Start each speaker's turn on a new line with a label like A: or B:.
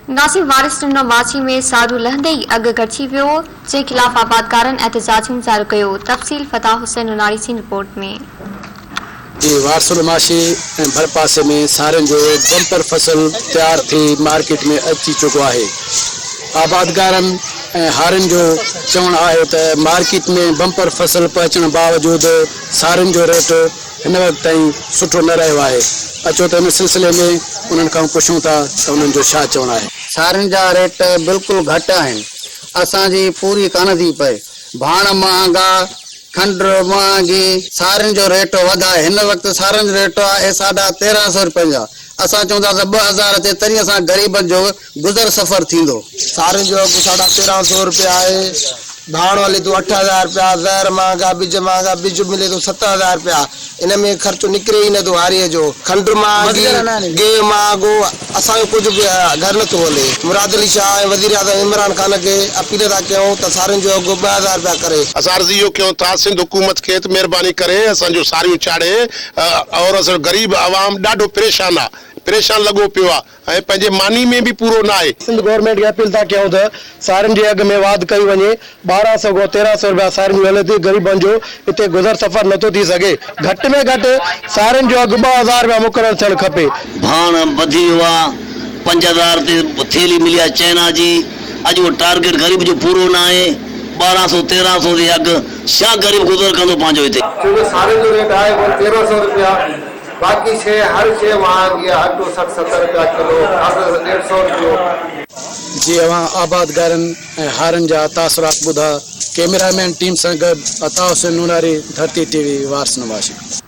A: ناسي وارث ڏنو ماڇي ۾ سارو لهندي ئي اگهه گهٽجي ويو، جنهن خلاف آبادگارن احتجاجي مظاهرو ڪيو، تفصيل فتاح حسين نوناري جي رپورٽ ۾.
B: جي وارث الماشي ۽ ڀرپاسي ۾ سارين جو بمپر فصل تيار ٿي مارڪيٽ ۾ اچي چڪو آهي، آبادگارن ۽ هارين جو چوڻ آهي ته مارڪيٽ ۾ بمپر فصل پهچڻ باوجود سارين جو ريٽ هن وقت تائين سٺو نه رهيو آهي، اچو ته ان سلسلي ۾ انهن کان پڇون ٿا ته انهن جو ڇا چوڻ آهي.
C: سارين جا ريٽ بلڪل گهٽ آهن، اسان جي پوري ڪانه ٿي پئي، ڀاڻ مهانگا، کنڊ مهانگي، سارين جو ريٽ وڌ آهي، هن وقت سارين جو ريٽ آهي ساڍا 13 سو رپين جا، اسان چئون ٿا ته 2000 اچي تڏهن اسان غريبن جو گذر سفر ٿيندو.
D: سارين جو اگهه ساڍا 13 سو رپيا آهي، ڀاڻ هلي ٿو 8000 رپيا، زهر مهانگا، ٻج مهانگا، ٻج ملي ٿو 7000 رپيا، ان ۾ خرچو نڪري ئي نٿو هاريء جو، کنڊ مهانگي، گيهه مهانگو، اسان جو ڪجهه به گهر نٿو هلي. مراد علي شاهه ۽ وزيراعظم عمران خان کي اپيل ٿا ڪيون ته سارين جو اگهه 2000 رپيا ڪري.
E: اسان عرض اهو ڪيون ٿا سنڌ حڪومت کي ته مهرباني ڪري اسان جون ساريون چاڙهي اور اسان جو غريب عوام ڏاڍو پريشان آ پريشان لڳو پيو آ ۽ پنهنجي ماني ۾ به پورو ناهي.
F: سنڌ گورنمينٽ کي اپيل ٿا ڪيون ته سارين جي اگهه ۾ واڌ ڪئي وڃي، 12 سو کان 13 سو رپيا سارين جون هلي ٿي، غريبن جو اتي گذر سفر نٿو ٿي سگهي، گهٽ ۾ گهٽ سارين جو اگهه 2000 رپيا مقرر ٿيڻ کپي.
G: ڀاڻ وڌي ويو آ، 5000 تي ٿيلهي ملي آ چئنا جي، اڄ اهو ٽارگيٽ غريب جو پورو ناهي، 12 سو 13 سو تي اگهه، ڇا غريب گذر ڪندو پنهنجو هتي.
D: ڇو جو سارين جو ريٽ آهي ڪو 13 سو رپيا. باقي شيء هر شيء مهانگي آ اٽو 60 70 رپيا ڪلو کنڊ ڏيڍ سو رپيو.
B: جي اوهان آبادگارن ۽ هارين جا تاثرات ٻڌا، ڪئميرا مين ٽيم سان گڏ عطا حسين نوناري، ڌرتي ٽي وي، وارث نواشي.